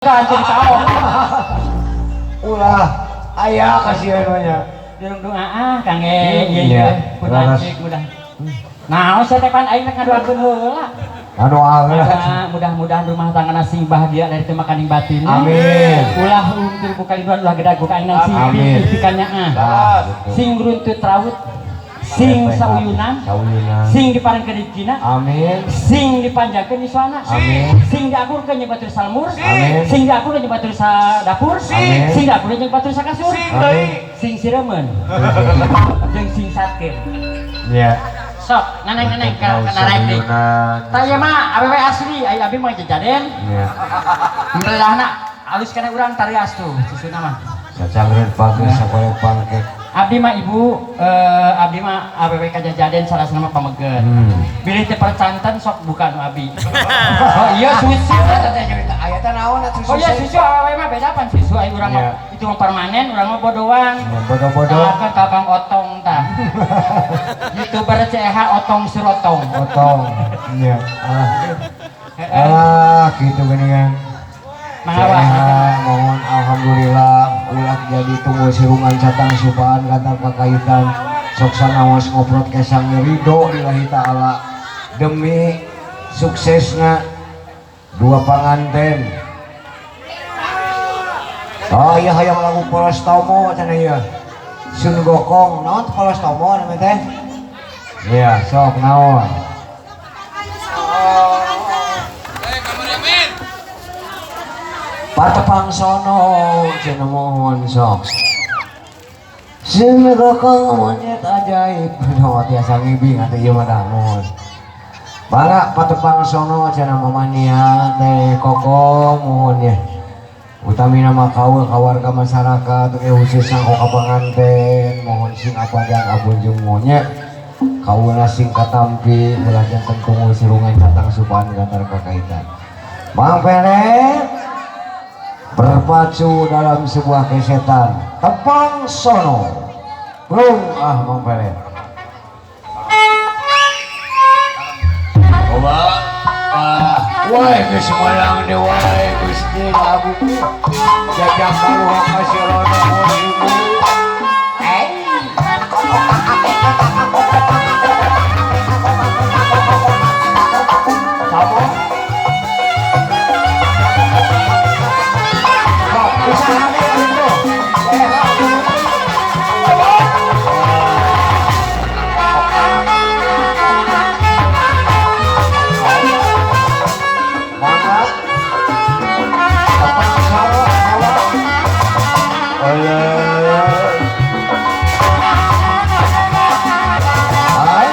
Anjeun taon. Ulah aya kasihan nya. Durung doa ah kangge ieu Iya, ieu pun laras. Lanceuk mudah. Naon sia teh pan aing rek ngadoakeun heula. Ngadoa heula. Nah, mudah-mudahan rumah tangga sing bahagia dari teu makaning batin. Amin. Ulah untur buka iduan ulah gedag buka ainan sing Amin. pikannya ah. Tah, gitu. Sing runtut raut, sing sauyunan, Sauyunan. sing diparengkeun rezekina, Amin. sing dipanjangkeun yuswana, Amin. sing diakurkeun jeung batur salmur, Amin. sing diakurkeun jeung batur sa dapur, Amin. sing diakurkeun jeung batur sa kasur, Sing deui. Sing siremeun, jeung sing satkeun. Ya. Sok, nganeng-nganeng ka kana rek deui. Sauyunan. Tah ieu mah awewe asli, ai abi mah jajaden. Ya. Melahna alus kana urang tarias tuh susuna mah. Cacangreun pagi sakola pangkek. Abdi mah ibu, abdi mah awewe kajajaden salah mah pameget. Bilih teu percanten sok buka nu abi. Oh iya susu. Aya teh naon atuh? Oh iya susu awewe mah beda pan susu ai urang mah itu mah permanen, urang mah bodoan. Bodoh-bodoh. Kalahkan kakang otong tah. YouTuber CH otong surotong. Otong. Iya. Ah. Heeh. Ah, gitu geuningan. Mangga Mohon alhamdulillah ulah jadi tunggu sirungan catang supaan kata pakaitan sok sanaos ngoprot kesang ridho lillahi ta'ala demi suksesna dua panganten. Oh iya hayang lagu Polos Tomo cenah ieu. Sun Gokong naon Polos Tomo namanya teh? Iya, sok naon? Patepang sono cenah mohon sok. Sun Gokong monyet ajaib. No tiasa ngibing atuh ieu mah dah mohon. Bangga patepang sono cenah mamania teh koko mohon ya. Utamina mah kaul ka warga masyarakat khususna ka panganten mohon sing apadan abun jeung monyet. Kaulna sing katampi ulah janten tunggu sirungan catang supan gantar kakaitan. Mang Pelet berpacu dalam sebuah kesetan tepang sono. Brung ah Mang Pelet. Wah, ah, woi geus malang deui wae Gusti lagu. Jajak kaluhur ka sirono ibu. Sama. Kok usahane itu? Maka tepang sono awas. Alah. Hai.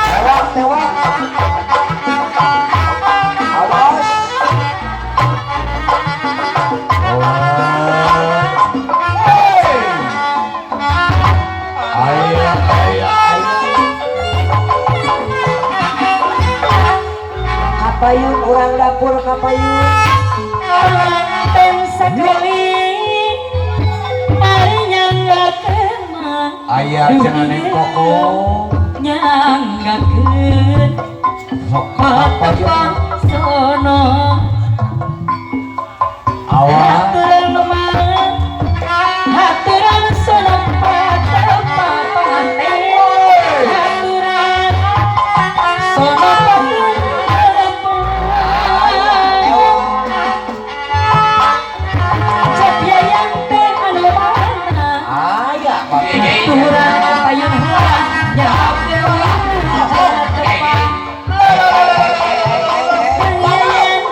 Tewak, tewak. Awas. Hey. Aya, aya, aya. Kapayun urang dapur kapayun. Panganten sakali anyanggakeun mah Aya cenah neng koko. Nyanggakeun Sok kapayun. patepang sono. Awas. Haturan mah haturan sono patepang panganten haturan sono patepang Cepiayan teh anu mana Aya, Pak. Turang payun heula nyap tepang. Pangayan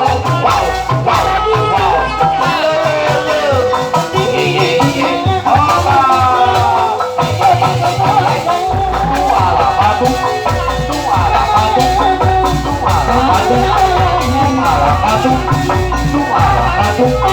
Wow, wow, wow.